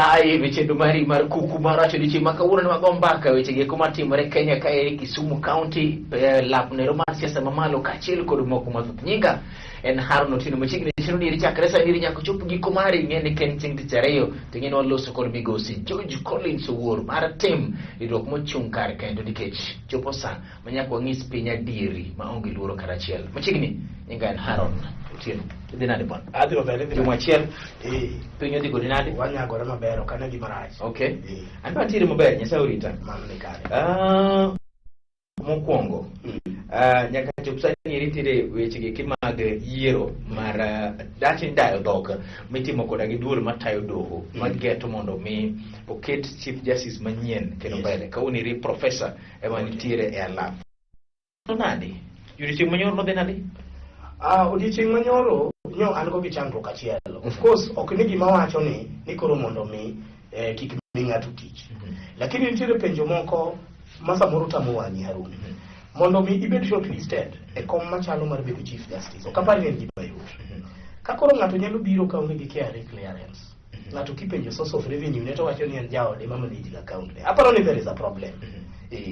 Live e chenro mari mar kuku mar wacho odiochieng' ma kawuono ne wago mbaka weche gieko matimore Kenya kae Kisumu County, lap nero mar siasa mamalo kaachiel kod moko mathoth. Nyinga en Haron Otieno. Machiegni chenro ni eri chakre sani eri nyaka chop giko mari. Ing'e ni ka en chieng' tich ariyo to ing'e ni waloso kod migosi George Collins Owuor mar tim riwruok mochung' kar kendo nikech chopo sa ma nyaka wang'is piny adieri ma onge luoro kata achiel. Machiegni nyinga en Haron Otieno. Idhi nade bwana? Adhi maber, idhi Juma nade? achiel Eh, piny odhi kodi nade? Wanyagore maber, ok ane gima rach. Okay. Eh, An be antiere maber, Nyasaye orita. Mano ni kare. Ah, mokwongo nyaka chop sani eri nitiere weche gi mag yiero mar dach ni dayo dhok mitimo koda gi duol matayo doho mageto mondo mi oket chief justice manyien kendo mbele kawuono eri professor ema nitiere e alap. Nade? Odiochieng' manyoro nodhi nade? Ah, odiochieng' manyoro nyo an go gi chandruok achiel. Of course, ok ni gima wacho ni koro mondo mi kik mi ng'ato tich. Lakini nitiere penjo moko ma samoro tamo wang'i, Harun. Mondo mi ibed shortlisted e kom machalo mar bedo chief justice, ok apar ni en gima yot. Ka koro ng'ato nyalo biro ka onge gi KRA clearance, ng'ato kipenjo source of revenue ne to wacho ni en jaode ma manage ga account ne. Aparo ni there is a problem.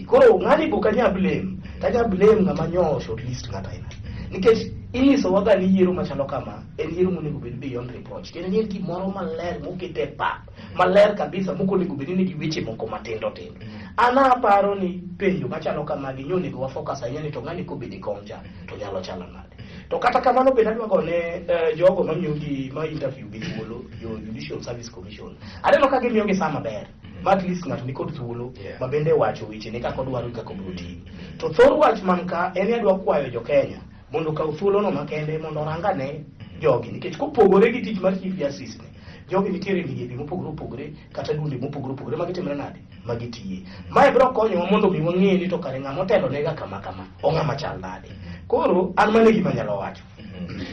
Koro ng'ani bo kanya blame, tanya blame ng'ama nyo shortlist ng'ato aina. Nikech inyiso waga ni yiero machalo kama en yiero monego bed beyond reproach. Kendo en gimoro maler moket e pap, maler kabisa mok onego bed ni nigi weche moko matindo tindo. An aparo ni penjo machalo kamagi nyo onego wa focus ahinya ni to ng'ani kobedo e kom cha to nyalo chalo nade. To kata kamano bende adwa gone jogo mamiyogi ma interview gi thuolo, jo Judicial Service Commission. Aneno ka gimiyogi sa maber ma at least ng'ato nikod thuolo ma bende wacho wechene kaka odwaro gi kaka obiro tiyo. To thor wach man ka en ni adwa kwayo jo Kenya mondo okaw thuolono makende mondo orangane jogi nikech kopogore gi tich mar chief justice ni, jogi nitiere e migepe mopogore opogore kata duonde mopogore opogore ma gitimre nade ma gitiye. Mae biro konyowa mondo mi wang'e ni to kare ng'ama otelo nega kama kama ong'ama chal nade. Koro an mano e gima anyalo wacho.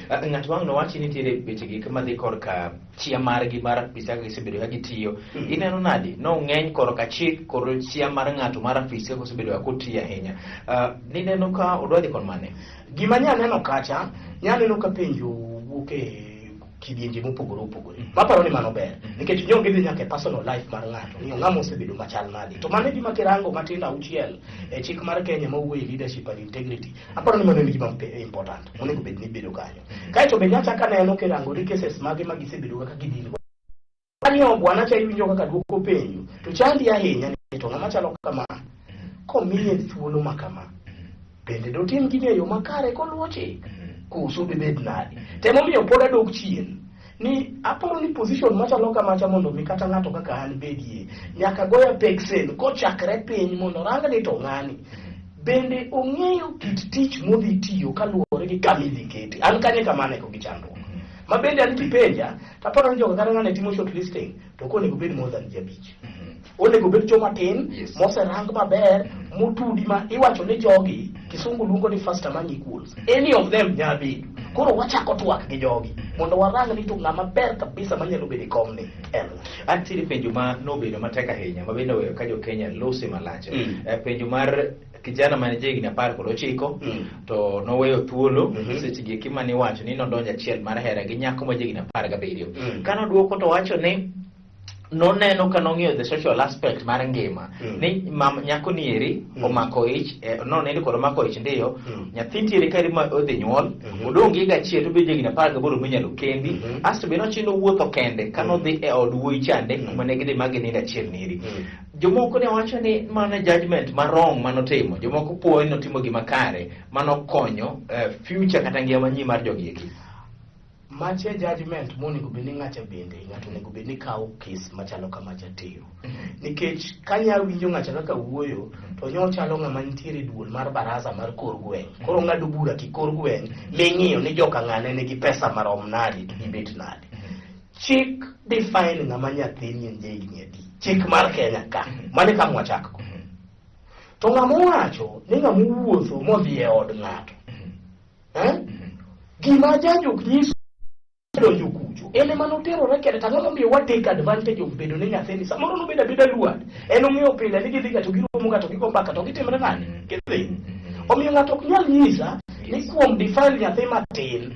Ng'at wang' nowachi ni nitiere weche gi madhi korka chia margi mar apis kaka gisebedo ka gitiyo. Ineno nade? No ng'eny korka chik kod chia mar ng'ato mar apis kaka osebedo ka kotiyo ahinya. Nineno ka odwa dhi kon mane? Gima nya neno kacha, nya neno ka penjo wuok e kidienje mopogore opogore. Maparo ni mano ber nikech nyo gidhi nyaka e personal life mar ng'ato ni ng'ama osebedo machal nade. To mano e gima kirango matindo auchiel e chik mar Kenya mawuoyo e leadership and integrity. Aparo ni mano en gima important monego bed ni bedo kanyo. Kaeto be nyacha kaneno kirango ni cases mage ma gisebedo kaka gidil go. Kanyo bwana cha iwinjo kaka duoko penjo to chandi ahinya ni to ng'ama chalo kama komiye thuolo ma kama bende dotim gini e yo makare koluwo chik koso dibed nade? Temomiyo pod adok chien ni aparo ni position machalo kamacha mondo mi kata ng'ato kaka an bedie nyaka goya peksen kochakre piny mondo rang ni to ng'ani bende ong'eyo kit tich modhi tiyo kaluwore gi kama idhi kete. An kanye kama aneko gi chandruok ma bende an kipenja taparo ni jogo kata ng'ane timo shortlisting to ok onego bed more than ji 5. Onego bed joma tin moserang maber motudi ma iwacho ni jogi kisungu luongo ni first among equals. Any of them nya bedo. Koro wachako twak gi jogi mondo warang ni to ng'ama ber kabisa manyalo bedo e kom ni en ng'a. Antiere penjo ma nobedo matek ahinya ma bende oweyo ka jo Kenya lose malach. Penjo mar kijana mane jahigni 19 to noweyo thuolo seche gi eki mane iwacho ni nodonjo achiel mar hera gi nyako ma jahigni 17. Ka nodwoko to wacho ni noneno ka nong'iyo the social aspect mar ngima ni mam nyako ni eri omako ich, nonindo kod omako ich ndiyo nyathi nitiere kari ma odhi nyuol odong' gi higa achiel to obet jahigni 18 minyalo kendi asto be nochino wuotho kende ka nodhi e od wuoyi chande kuma ne gidhi ma ginindo achiel niri. Jomoko ne wacho ni mano judgment ma wrong manotimo, jomoko puoyo ni notimo gima kare manokonyo future kata ngima manyien mar jogi eki. Mache judgment monego bed ni ng'acha bende ng'ato onego bed ni kawo case machalo kamacha tero. Nikech kanya winjo ng'acha kaka wuoyo to nyo chalo ng'ama nitiere e duol mar baraza mar kor gweng'. Koro ng'ado bura ki kor gweng' ming'iyo ni joka ng'ane nigi pesa marom nade to gibet nade. Chik define ng'ama nyathini en jahigni adi. Chik mar Kenya ka. Mano e kama wachako. To ng'ama owacho ni ng'ama owuotho modhi e od ng'ato. Gima jaji ok nyis donjo kucho en ema noterore kende to ang'o momiyo wa take advantage of bedo ni nyathini samoro nobedo abeda luat en ong'eyo pile ni gidhi ga to giromo ga to gigo mbaka to gitimre nade gidhi omiyo ng'ato ok nyal nyisa ni kuom defile nyathi matin.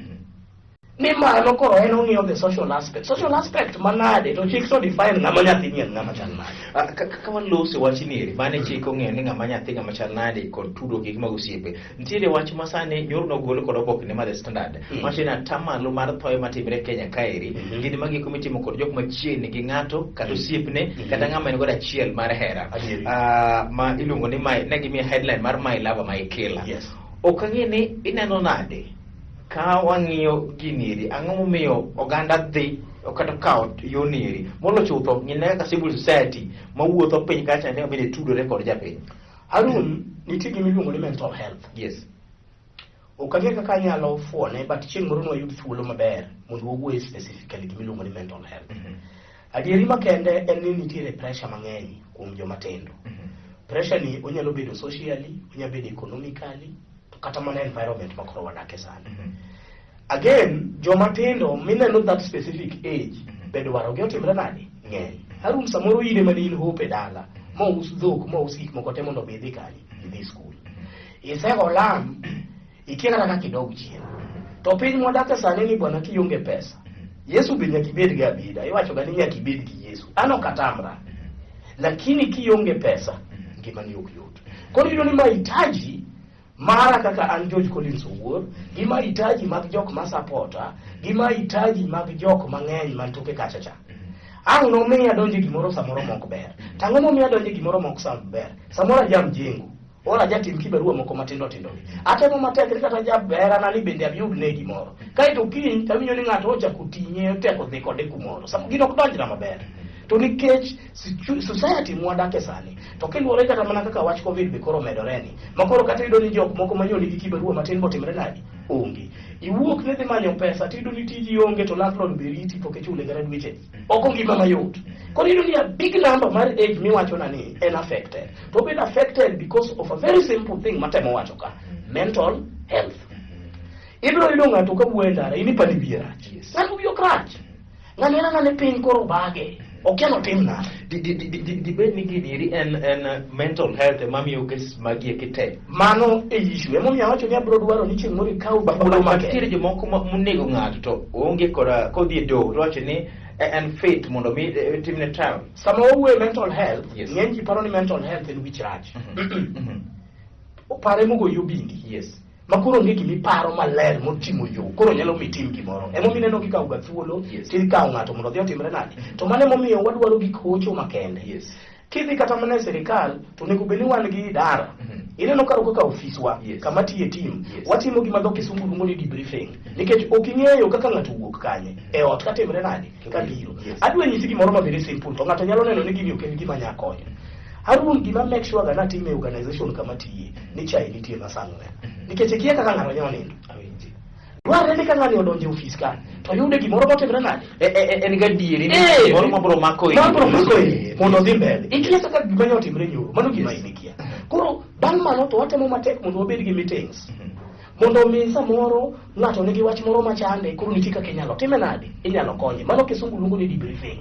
Ni mano koro en ong'iyo the social aspect. Social aspect manade to chik to define ng'ama nyathi ni en ng'ama chal nade. Ah, ka waloso wach ni eri mane chik ong'eyo ni ng'ama nyathi ng'ama chal nade kod tudruok gi mag osiepe. Nitiere wach ma sani nyoro nogol kod oboke ne mar The Standard. Wacho ni atamalo mar thoe matimre Kenya kaeri gin magieko mitimo kod jok machiegni gi ng'ato kata osiepne kata ng'ama en godo achiel mar hera. Adieri. Ah, ma iluongo ni my, ne gimiye headline mar My Lover My Killer. Yes. Ok ang'e ni ineno nade ka wang'iyo gini eri, ang'o momiyo oganda dhi kata kawo yo nieri molo chutho ng'ine kaka civil society mawuotho piny kacha ne bende tudore kod japiny. Harun, nitie gima iluongo ni mental health. Yes. Ok ang'e kaka anyalo fuone, but chieng' moro nwayud thuolo maber mondo wawuoye specifically gima iluongo ni mental health. Adieri makende en ni nitiere pressure mang'eny kuom joma tindo. Pressure ni onyalo bedo socially, onyalo bedo economically, to kata mana environment ma koro wadake sani. Again, joma tindo mineno that specific age, be dwaro gi otimre nade? Ng'eny. Harun, samoro in ema ne in hope e dala, mous dhok, mous gik moko te mondo mi idhi kanye? Idhi skul. Isego lam, ikia kata kaka idog chien. To piny mwadake sani ni bwana kionge pesa. Yesu be nyaka ibed gi abida. Iwacho ga ni nyaka ibed gi Yesu. An ok atamra. Lakini kionge pesa, ngimani ok yot. Koro iyudo ni mahitaji mara kaka an George Collins Owuor, gi mahitaji mag jok ma supporta, gi mahitaji mag jok mang'eny man toke kacha cha. Ang' nomiya adonje gimoro samoro mok ber. To ang'o momiyo adonje gimoro mok sam ber? Samoro ajam jengo. Ora jatim kibarua moko matindo tindo gi. Atemo matek ni kata jaberana ni bende abiyud ne gimoro. Kaeto kiny tawinjo ni ng'ato ochako ting'e oteko dhi kode kumoro. Samo gino ok donjna maber. To nikech society mwadake sani, to kiluwore kata mana kaka wach COVID be koro omedore ni, ma koro kata iyudo ni jok moko manyo nigi kibarua matin botimre nadi? Onge. Iwuok ni dhi manyo pesa tiyudo ni tiji onge to landlord be riti pok ichule kata dweche. Ok ongima mayot. Koro iyudo ni a big number mar age miwachona ni en affected. To obed affected because of a very simple thing matemo wacho ka. Mental health. Ibiro yudo ng'ato ka wuoyo e ndara, in ipani wiye rach. Yes. Ng'ato wiye ok rach. Ng'ani en ang'ane piny koro bage. Okia notim nade. Dibed ni gini eri en mental health ema miyo cases magi eki te. Mano e issue. Emomiyo awacho ni abiro dwaro ni chieng' moro ikaw thuolo But nitiere makende. jomoko monego ng'ato to oonge koda kodhi e doho to wacho ni en fit mondo mi timne trial. Sama wawuoyo e mental health, Yes. ng'eny ji paro ni mental health en wich rach. Pare mogoyi obindi. Yes. Ma koro onge gima iparo maler motimo yo, koro nyalo mi tim gimoro. Emomiyo ineno kikawo ga thuolo, Yes. tikawo ng'ato mondo odhi otimre nade. To mano emomiyo wadwaro gik hocho makende. Yes. Kidhi kata mana e sirikal, to onego bed ni wan gi idara. Ineno karo kaka ofiswa, Yes. kama tiye team, Yes. watimo gima dho kisungu luongo ni debriefing. Nikech ok ing'eyo kaka ng'ato wuok kanye, e ot katimre nade, kabiro. Yes. Adwa nyisi gimoro ma very simple, to ng'ato nyalo neno ni gini ok en gima nya konyo. Harun, gima make sure ga natime e organization kama tiye, ni chai nitie ma saa ang'wen. Nikech ikia kaka ng'ato nyalo nindo. Awinji. Dwarre ni ka ng'ani odonjo e ofis ka, to yude gimoro motimre nade. En gadieri ni Eh, gimoro mabiro mako iyi. mabiro mako iyi mondo odhi mbele. Ikia kaka gima nyalo timre nyoro, mano gima in ikia. Koro bang' mano to watemo matek mondo wabed gi meetings. Mondo mi samoro ng'ato nigi wach moro machande, koro nitie kaka inyalo time nade, inyalo konye. Mano kisungu luongo ni debriefing.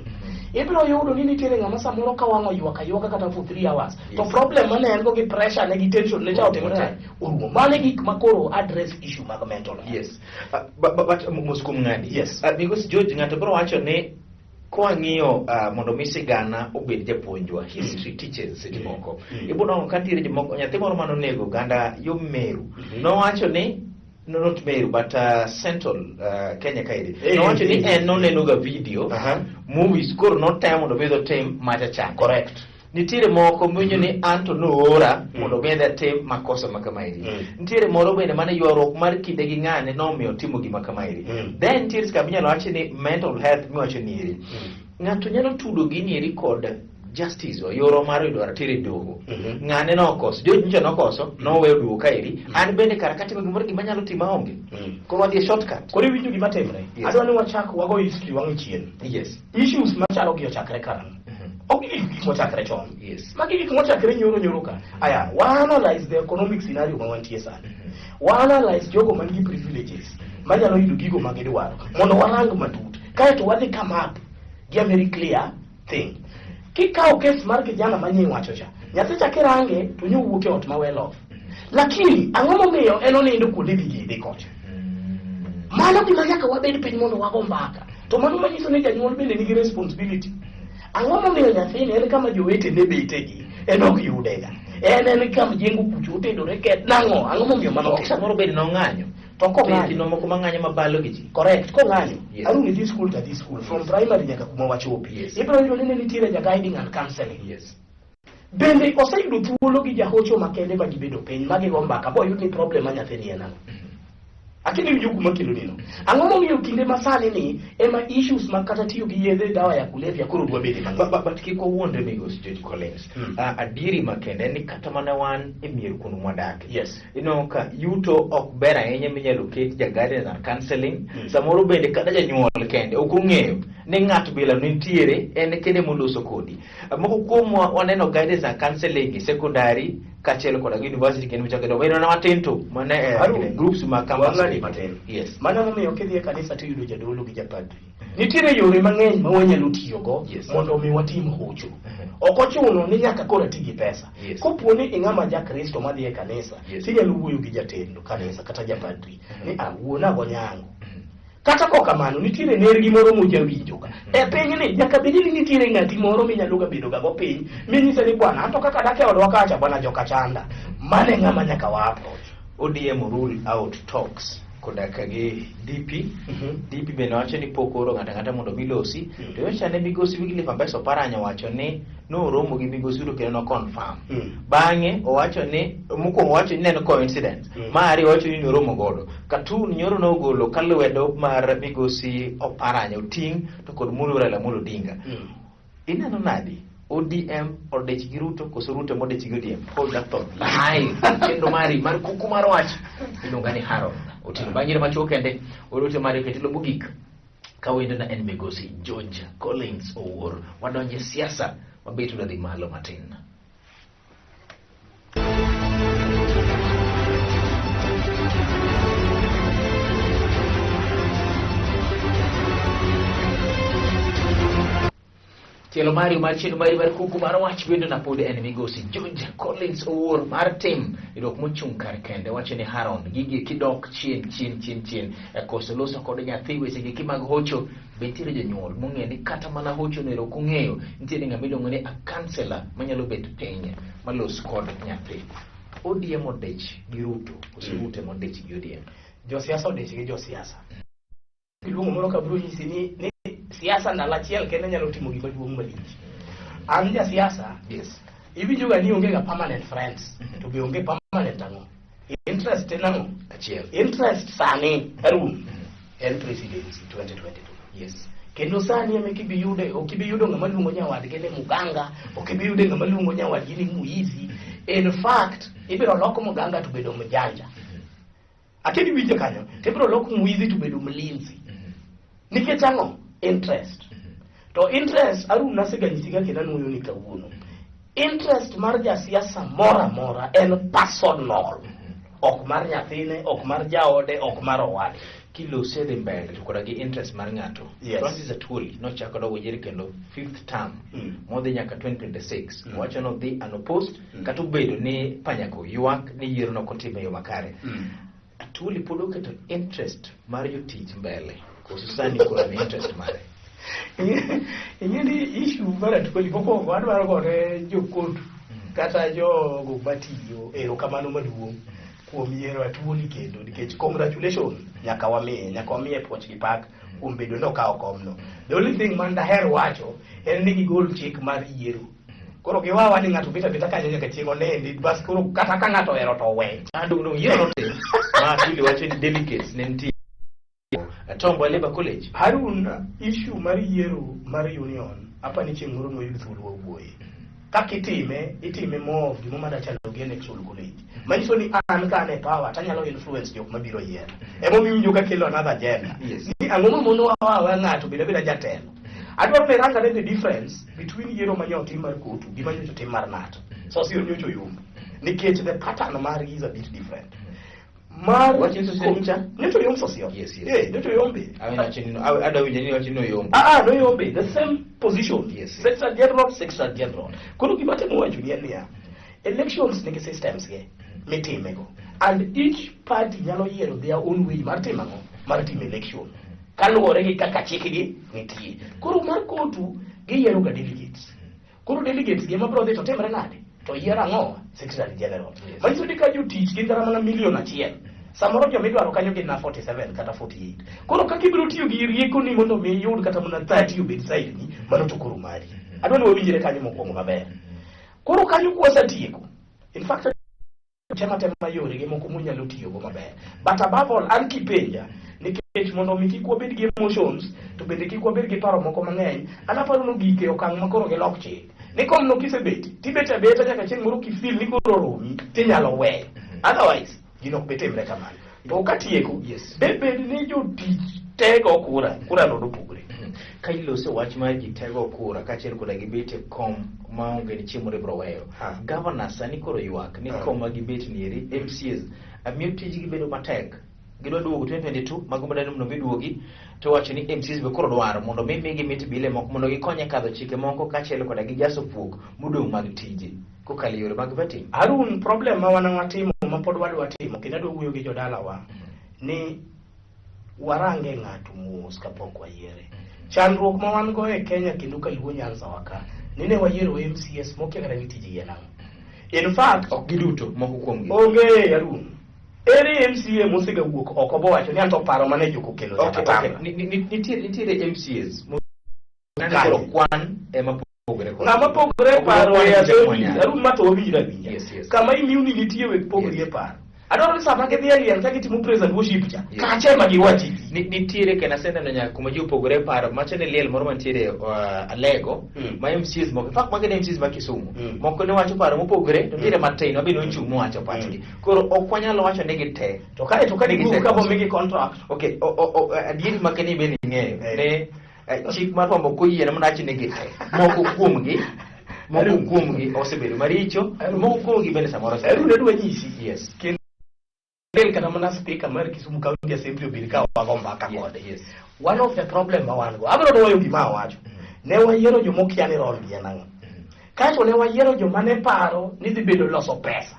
Ibiro yudo ni nitiere ng'ama samoro ka wang' oywak aywaka kata for 3 hours. To Yes. problem mane en go gi pressure ne gi tension ne cha otimre Orumo te. nade, orumo. Mano e gik ma koro address issue mag mental health. Yes. But mos kuom ng'adi. Yes. Because George ng'ato biro wacho ni kwang'iyo mondo mi sigana obed japuonjwa, history teaches seche moko. Ibiro neno ka nitiere jomoko, nyathi moro mane onego oganda yo Meru. Nowacho ni no, not Meru but Central Kenya kaeri. Nowacho ni en noneno ga video movies koro notemo mondo mi otim macha cha. Correct. Nitiere moko miwinjo ni anto noora mondo mi adhi atim makosa ma kamaeri. Nitiere moro bende mane ywaruok mar kinde gi ng'ane nomiyo otimo gima kamaeri. Then nitiere kama inyalo wach ni mental health miwacho ni eri. Ng'ato nyalo tudo gini eri kod justice o yoro mar yudo ratiro e doho. Ng'ane nokoso, George nyocha nokoso, noweyo duogo kaeri. An bende kara katimo gimoro gima nyalo timo aonge. Koro wadhi e shortcut. Koro iwinjo gima timre. Yes. Adwa ni wachak wago history wang'i chien. Yes. Issues machalo gi ochakre karang'o? Ok gik gik mochakre chon. Yes. Magi gik mochakre nyoro nyoro ka. Aya, wa analyze the economic scenario ma wantie sani. Wa analyze jogo man gi privileges manyalo yudo gigo ma gidwaro mondo warang matut. Kaeto wadhi come up gi a very clear thing. Kikawo case mar kijana manye iwacho cha, nyathi cha kirange to nyo wuok e ot ma well off. Lakini ang'o momiyo en onindo kuonde gigi dhi kocha? Mano gima nyaka wabed piny mondo wago mbaka. To mano manyiso ni janyuol bende nigi responsibility. Ang'o momiyo nyathini en kama jowetene betegi en ok yudega? En kama jengo kucho otedore ket nang'o? Ang'o momiyo mano Ok samoro bende nong'anyo. To kong'anyo. Nyithindo moko mang'anyo mabalo gi ji. Correct, kong'anyo. Yes. Arun idhi school to adhi school. From primary nyaka kuma wachopi. Yes. Ibiro yudo ni ne nitiere ja guiding and counseling. Yes. Bende oseyudo thuolo gi jahocho makende ma gibedo piny ma gigo mbaka boyud ni problem ma nyathini en ang'o. Akini winjo kuma kelo nino. Ang'o momiyo kinde masani ni ema issues mag kata tiyo gi yedhe dawa ya kulevya koro dwa bede mang'eny. But kik wawuondre migosi George Collins. Adieri makende en ni kata mana wan e mier kuond mwadake. Yes. Ineno ka yuto ok ber ahinya minyalo ket ja guidance and counseling. Samoro bende kata janyuol kende ok ong'eyo ni ng'at bila nitiere en kende moloso kodi. Moko kuomwa waneno guidance and counseling e secondary kaachiel koda gi university kendo michako dongo. Ineno matin to mane Harun, groups mag campus. Wang'adi matin. Yes. Mano momiyo kidhi e kanisa tiyudo jadolo gi japadri. Nitiere yore mang'eny ma wanyalo tiyogo Yes. mondo mi watim hocho. Ok ochuno ni nyaka koro ati gi pesa. Yes. Kopo ni ing'ama jakristo madhi e kanisa, Yes. tinyalo wuoyo gi jatendo kanisa kata japadri ni ah wuona go nyango. Kata kok kamano, nitiere nergi moro mojawinjo ga. E pinyni, nyaka bed ni nitiere ng'ati moro minyalo ga bedo ga go piny, minyise ni bwana, anto kaka dak e odwa kacha, bwana joka chanda. Mano e ng'ama nyaka wa approach. ODM rule out talks koda ka gi DP. DP bende wacho ni pok oro ng'ato ang'ata mondo mi losi. To nyocha ne migosi Wycliffe Ambetsa Oparanya wacho ni noromo gi migosi Ruto kendo no confirm. Bang'e owacho ni mokwongo owacho ni ne en coincidence. Mar ariyo owacho ni noromo godo. Katun nyoro nogolo ka lwedo mar migosi Oparanya oting' to kod moluor Raila Amolo Odinga. Ineno nadi? ODM odich gi Ruto koso Ruto modich gi ODM? Hold that thought. Live. Chenro mari mar kuku mar wach iluonga ni Haron. Oting'o bang' yiero machuok kende odote mari ketilo mogik ka wendona en migosi George Collins Owuor. Wadonje siasa mabet dhi malo matin. Tielo mari mar chenro mari mar kuku mar wach bende na pod en migosi George Collins Owuor mar tim riwruok mochung' kar kende wacho ni Haron gigi kidok chien chien chien chien e koso loso kod nyathi weche gi mag hocho be nitiere jonyuol mong'eyo ni kata mana hocho nero ok ong'eyo nitiere ng'ama iluongo ni a counselor manyalo bet piny malos kod nyathi. ODM odich gi Ruto koso Ruto ema odich gi ODM? Josiasa odich gi josiasa. Iluongo moro ka biro nyisi ni siasa ndalo achiel kende nyalo timo gima duong' malich. An jasiasa, Yes. iwinjo ga ni onge ga permanent friends, to be onge permanent ang'o? Interest en ang'o? Achiel. Interest sani, Harun, en presidency 2022. Yes. Kendo sani ema kibiyude, ok ibi yudo ng'ama luongo nyawadgi ni muganga, ok ibi yudo ng'ama luongo nyawadgi ni muizi. In fact, ibiro lok muganga to bedo mjanja. Akedi winje kanyo, to ibiro lok muizi to bedo mlinzi. Nikech ang'o? Interest. To interest, Harun naseganyisiga kendo anuoyo ni kawuono. Interest mar jasiasa moro amora en personal. Ok mar nyathine, ok mar jaode, ok mar owade. Kilose dhi mbele to koda gi interest mar ng'ato. Yes. Francis Atwoli nochako dogo yier kendo fifth term modhi nyaka 2026. Wacho nodhi unopposed kata obedo ni Panyako ywak ni yiero nok otim e yo makare. Atwoli pod oketo interest mar jotich mbele koso sani koro ni interest mare. Ing'e ni issue mar Atwoli mokwongo adwaro gone jokotu kata jogo matiyo erokamano maduong' kuom yiero Atwoli kendo nikech congratulation nyaka wamiye puoch gi pak kuom bedo ni okawo komno. The only thing man daher wacho en ni gigol chik mar yiero. Koro giwawa ni ng'ato bet abeta kanyo nyaka chieng' onendi bas koro kata ka ng'ato ohero to owe. Dong yiero notim ma Atwoli wacho ni delegates ne nitie Tom Labour College. Harun, issue mar yiero mar union apa ni chieng' moro noyud thuolo wawuoye. Kaka itime, itime more of gima madachalo gi electoral college. Manyiso ni an ka an e power tanyalo influence jok mabiro yiero. Emomiyo iwinjo ka kelo another agenda. Yes. Ni ang'o mamono wawa ng'ato bed abeda jatelo. Adwaro ni rang ane the difference between yiero manyo otim mar kotu gi manyocha otim mar NAT. Sossion nyocha oyombo. Nikech the pattern margi is a bit different. Mar Wach ni Sossion cha? Nyocha oyomb Sossion. Yes, yes. Eh, nyocha oyombe. Adwa winjo ni wach ni oyombo. Noyombe. The same position. Yes. Secretary General, Secretary General. Koro gima atemo wacho ni en niya, elections nigi systems ge mitimego. And each party nyalo yiero their own way mar timo ang'o? mar timo election kaluwore gi kaka chikgi nitie. Koro mar COTU giyiero ga delegates. Koro delegates gi ema biro dhi to timre nade? To yiero ang'o? Secretary General. Manyiso ni ka jotich gin kata mana 1,000,000, samoro joma idwaro kanyo gin na 47 kata 48. Koro kaka ibiro tiyo gi riekoni mondo mi iyud kata mana 30 obed side ni, mano to koro mari. Adwa ni wawinjre kanyo mokwongo maber. Koro kanyo kwasetieko, in fact tema tema yore gi moko munyalo tiyogo maber. But above all, an kipenja, nikech mondo mi kik wabed gi emotions, to bende kik wabed gi paro moko mang'eny, an aparo ni ogik e okang' ma koro gilok chik. Ni kom no kisebet, tibet abeta nyaka chieng' moro kifeel ni koro oromi, tinyalo weyo. Otherwise, gino ok bi timre kamano. To katieko, be bed ni jotich te go kura, kura no dopogre. Ka iloso wach mar ji tego kura kaachiel koda gibet e kom maonge ni chieng' moro ibiro weyo. Governor sani koro ywak ni kom ma gibet ni eri MCAs miyo tijgi bedo matek. Gidwa duogo 2022 mago madani mondo mi duogi to wacho ni MCAs be koro dwaro mondo mi migi mit bile moko mondo gikony e kadho chike moko kaachiel koda gi jaso fuok modong' mag tije kokalo e yore mag vetting. Harun, problem ma wan watimo ma pod wadwa timo kendo adwa wuoyo gi jodalawa ni warange ng'ato mos kapok wayiere. Chandruok ma wan go e Kenya kendo ka Luo Nyanza wa ka, ni ne wayiero MCAs mokia kata ni tijgi en ang'o. In fact, ok giduto, moko kuomgi. Onge Harun. Ere MCA mosega wuok oko bowacho ni anto paro mane jok okelo Okay, okay. Nitiere MCAs koro kwan ema pogore kod. Ng'ama pogore Ok paro kwan e gi assembly, Mwanyalo. Harun ma to wawinjre awinja. Yes. Kama immunity nitie weg pogri e paro. Adwaro ni sama gidhi e liel ka gitimo praise and worship cha, kacha ema giwachi. Nitiere kendo aseneno nyaka kuma ji opogore e paro macho ni liel moro mantiere Alego ma MCAs moko in fact magi ne MCAs ma Kisumu moko ne wacho paro mopogore to nitiere matin ma be nochung' mowacho pachgi koro ok wanyal wacho ni gite To kae to ka Ni giduogo gisekoso. ka bomigi contract. Okay, adieri makeni bende ing'eyo ne chik mar fwambo ok oyiene mondo awach ni gite moko kuomgi moko kuomgi osebedo maricho moko kuomgi bende samoro osebedo. Harun adwa nyisi. Yes. Kendo kata mana speaker mar Kisumu County Assembly obed ka wago mbaka kode. One of the problem ma wan go, abiro nwoyo gima awacho. Ne wayiero joma okia ni role gi en ang'o. Kaeto ne wayiero joma ne paro ni dhi bedo loso pesa.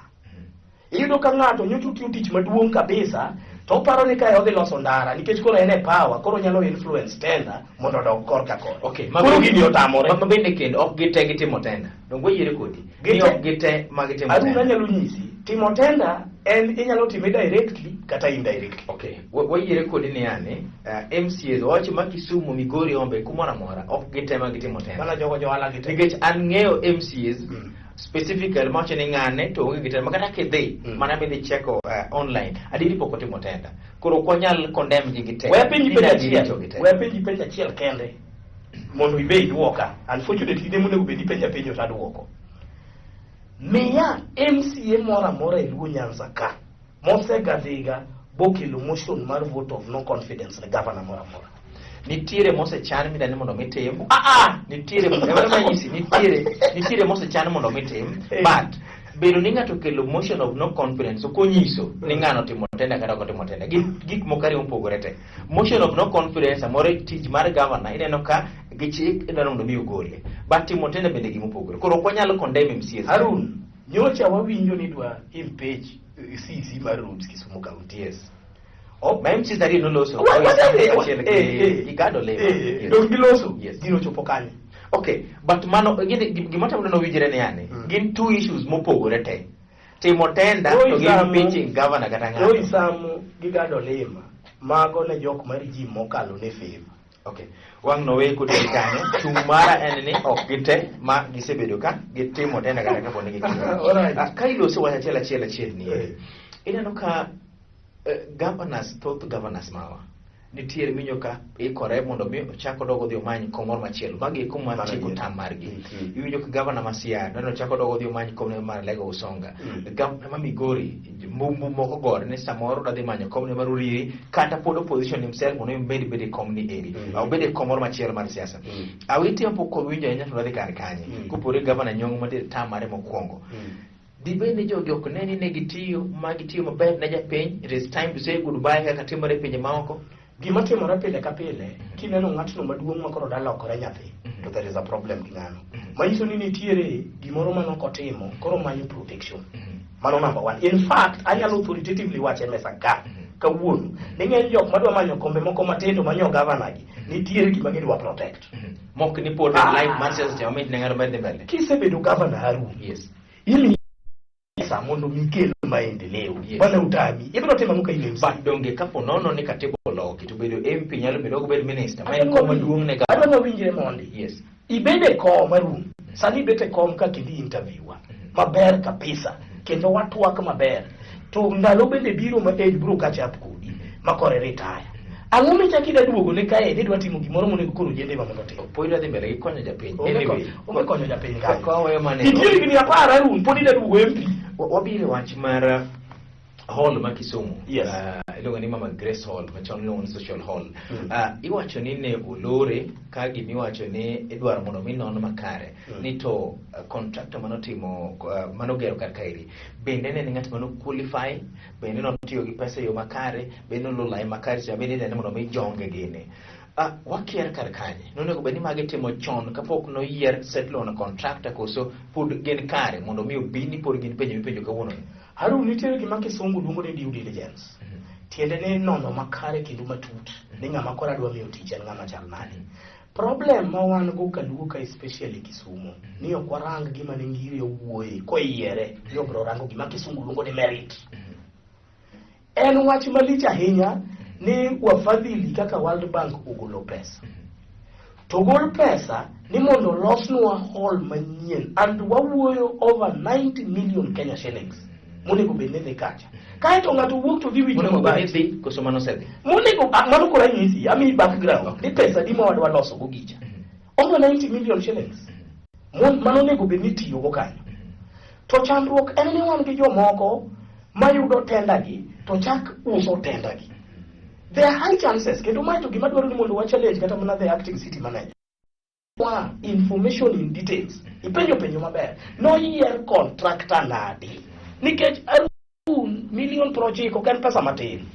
Iyudo ka ng'ato nyocha otiyo tich maduong' kabisa to oparo ni kae odhi loso ndara nikech koro en e power, koro onyalo influence tender mondo odog korka koni. Okay, Koro gini otamore. Ma bende kendo ok gite gitimo tender. Donge wayiere kodi? Ni Gite- ok gite ma gitimo Harun tender. anyalo nyisi, timo tender en inyalo time directly kata indirectly. Okay, wayiere kodi ni yani MCAs wawacho ma Kisumu, Migori, Hombe kumoro amora ok gite ma gitimo tender. Mana jogo johala gite. Nikech an ng'eyo MCAs specifically mawacho ni ng'ane to onge gi tender ma kata kidhi mana midhi cheko online adieri pok otimo tender. Koro ok wanyal condemn gi gite. We apenji Ni penjo ne achiel. giricho gi tender. We apenji penjo achiel kende mondo ibe iduoka. Unfortunately ne monego bed ipenja penjo to aduoko. Miya MCA moro amora e Luo Nyanza ka mosegadhiga bokelo motion mar vote of no confidence ne governor moro amora. Nitiere mosechan midani mondo mitim. Nitiere ema manyisi nitiere mosechan mondo mitim. But bedo ni ng'ato okelo motion of no confidence ok onyiso ni ng'ano otimo tender kata ok otimo tender. Gin gik moko ariyo mopogore te. Motion of no confidence samoro tich mar governor ineno ka gi chik idwaro mondo mi ogole. But timo tender bende gima opogore. Koro ok wanyal condemn MCAs. Harun, nyocha wawinjo ni dwa impeach CC mar Roads Kisumu County. Yes. Ma MCAs ariyo noloso. Achiel gi Gado Lema. Yes. Dong giloso. Yes. Gino chopo kanye? Okay, but mano gima temo neno winjre ni yani gin two issues mopogore te. Timo tender to gi impeaching governor kata ng'ato. Roy Samu gi Gado Lema mago ne jok mar ji mokalo ne favor. Okay. Wang' nowe kod gi kanyo. Chung' mara en ni ok gite ma gisebedo ka gitimo tender kata kapo ni gitimo. Alright. Ka iloso wach achiel achiel achiel ni ineno ka governors, thoth governors mawa nitiere minyo ka ikore mondo mi ochak odog odhi omany kom moro machielo. Magi e kom mar Mano tieko adier. tam margi. Iwinjo ka governor ma Siaya neno ochak odog odhi omany kom ne mar Lego Usonga. Governor ma Migori mbumbu moko gore ni samoro odhi manyo kom ne mar Uriri kata pod opposition himself mondo omed bedo e kom ni eri. Obed e kom moro machielo mar siasa. Awiti pok owinjo ahinya to odhi kar kanye. Kopore governor Nyong'o mantiere tam mare mokwongo. Dibed ni jogi ok ne ni ne gitiyo ma gitiyo maber ne japiny, it is time to say goodbye kaka timore e pinje maoko. Gima timore pile ka pile, kineno ng'atno maduong' ma koro dalokore nyathi, to there is a problem gi ng'ano. Manyiso ni nitiere gimoro mane ok otimo, koro manyo protection. Mano number one. In fact, anyalo authoritatively wache e mesa ka. kawuono ni ng'eny jok madwa manyo kombe moko matindo manyo gavana gi nitiere gima gidwa protect. Mok ni pod life mar siasa cha mamit ne ng'ato madhi mbele. Kisebedo gavana, Harun, imiyi pesa mondo mi ikel maendeleo. Bana utami, ibiro timo ang'o ka in MC? But donge kapo nono ni katiba oloki to bedo MP nyalo bedo ok obed minister ma en kom maduong' ne gavana. Adwa winjre mondi. Ibed e kom, Harun. Sani ibet e kom ka kendo interviewa maber kabisa kendo watwak maber. To ndalo bende biro ma age biro catch up kodi ma kore retire. Ang'o michako ida duogo ne kae ni idwa timo gimoro monego koro ojende ema mondo otim? Pod idwa dhi mbele gi konyo japiny. Onge Anyway, onge konyo japiny kanyo. Ka waweyo mano. Nitie higni 10, Harun, pod ida duogo MP. Wabiro e wach mar hall ma Kisumu. Yes. Iluongo ni Mama Grace Hall, machon iluongo ni Social Hall. Iwacho ni ne olore ka gimiwacho ni idwaro mondo mi non makare ni to contractor manotimo manogero kar kaeri bende ne en ng'at mano qualify, bende notiyo gi pesa e yo makare, bende noluwo lai makare cha bende idende mondo mi jonge gini. Wakier kar kanye nonego bed ni magi timo chon kapok noyier settle on a contractor, koso pod gin kare mondo mi obi ni pod gin penjo mipenjo kawuono ni? Harun, nitiere gima kisungu luongo ni due diligence. Tiende ni nono makare kendo matut ni ng'ama koro adwa miyo tich en ng'ama chal nade. Problem ma wan go kaluo ka, especially Kisumu, ni ok warang gima ne Ngire owuoye koyiere ni obiro rango gima kisungu luongo ni merit. En wach malich ahinya ni wafadhili kaka World Bank ogolo pesa. To gol pesa ni mondo olosnwa hall manyien and wawuoyo over 90 million Kenya shillings monego bed ni dhi kacha. Kaeto ng'ato wuok to dhi winjo Monego bed ni mabati. dhi koso mano osedhi? Monego mano koro anyisi, amiyi background ni pesa di ma wadwa loso go gicha. Over 90 million shillings. Mano onego bed ni itiyogo kanyo. To chandruok en ni wan gi jomoko mayudo tender gi to chak uso tender gi. There are high chances kendo mae to gima dwaro ni mondo wa challenge kata mana the acting city manager. Wa information in details. Ipenjo penjo maber. Noyier contractor nade? Nikech Harun, milion 90 ok en pesa matin.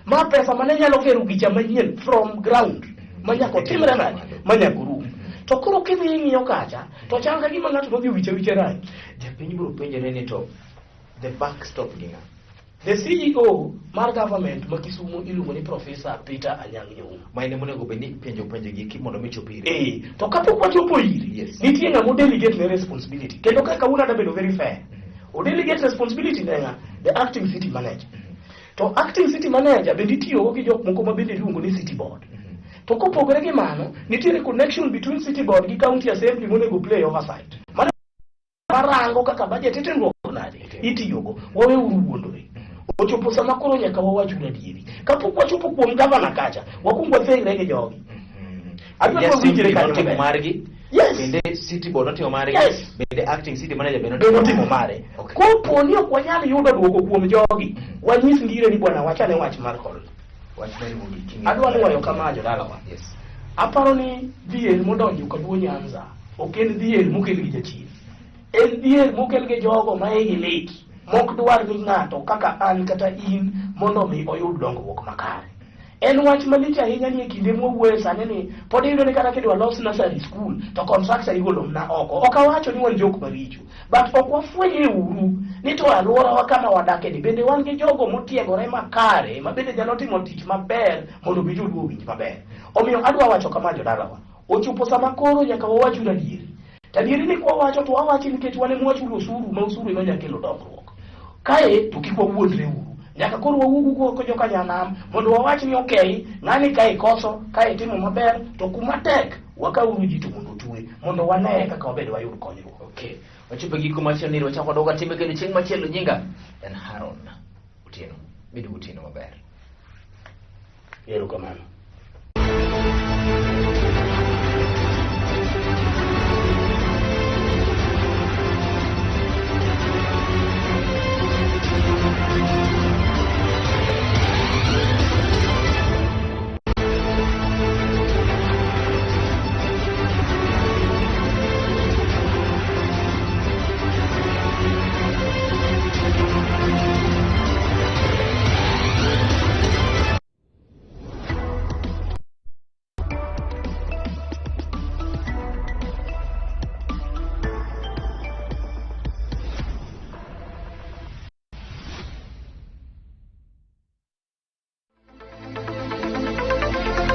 Ma pesa mane nyalo gero gicha manyien from ground. Ma nyaka otimre nade? Ma nyaka orum. To koro kidhi ing'iyo kacha, to chal ka gima ng'ato nodhi owicho awicha rangi. Japiny biro penjore ni to the buck stop gi ng'a? The CEO mar government ma Kisumu iluongo ni Professor Peter Anyang' Nyong'o. Ma en monego bed ni penjo penjo gi ki mondo mi chop ire. To kapok wachopo ire, nitie ng'ama delegate ne responsibility. Kendo kaka kawuono adwa bedo very fair. O delegate responsibility ne ng'a? The acting city manager. To acting city manager bende itiyogo gi jok moko ma bende iluongo ni city board. To kopogore gi mano, nitiere connection between city board gi county assembly monego play oversight. Mano marango kaka budget itimruok nade itiyogo. Waweuru wuondore. Ochopo sama koro nyaka wawachuru adieri. Kapok wachopo kuom gavana kacha, wakuong wathegre gi jogi. Adwa ni wawinjre kanyo notimo maber. margi. Bende city board notimo margi. Bende acting city manager bende Bende notimo mare. Kopo ni ok wanyal yudo duoko kuom jogi, wanyis Ngire ni bwana wachane wach mar hall. Wach mar mogik. Adwa nuoyo kama, jodalawa. Aparo ni dhier modonjo Kaluo Nyanza ok en dhier mokel gi jachien. En dhier mokel gi jogo ma igi lit, mok dwar ni ng'ato kaka an kata in mondo mi oyud dongruok makare. En wach malich ahinya ni e kinde mwawuoye sani ni pod iyudo ni kata kidwa los nursery school to contractor igolo mna oko. Ok awacho ni wan jok maricho, but ok wafwenye uru ni to alworawa kama wadake ni bende wan gi jogo motiegore makare ma bende nyalo timo tich maber mondo mi joluo owinj maber. Omiyo adwa wacho kama, jodalawa, ochopo sama koro nyaka wawachuru adieri. To adieri ni kwawacho to wawacho nikech wan ema wachulo osuru ma osuru ema nyalo kelo dongruok. Kae to kik wawuondre uru. Nyaka koro wawuog oko joka nyanam mondo wawach ni okay, ng'ani kae koso, kae timo maber, to kuma tek wakauru ji to mondo otwe mondo wane kaka wabed wayud konyruok. Okay. Wachopo e giko mar chenro, wachako wadog watime kendo chieng' machielo. Nyinga en Haron Otieno. Bed gotieno maber. Erokamano.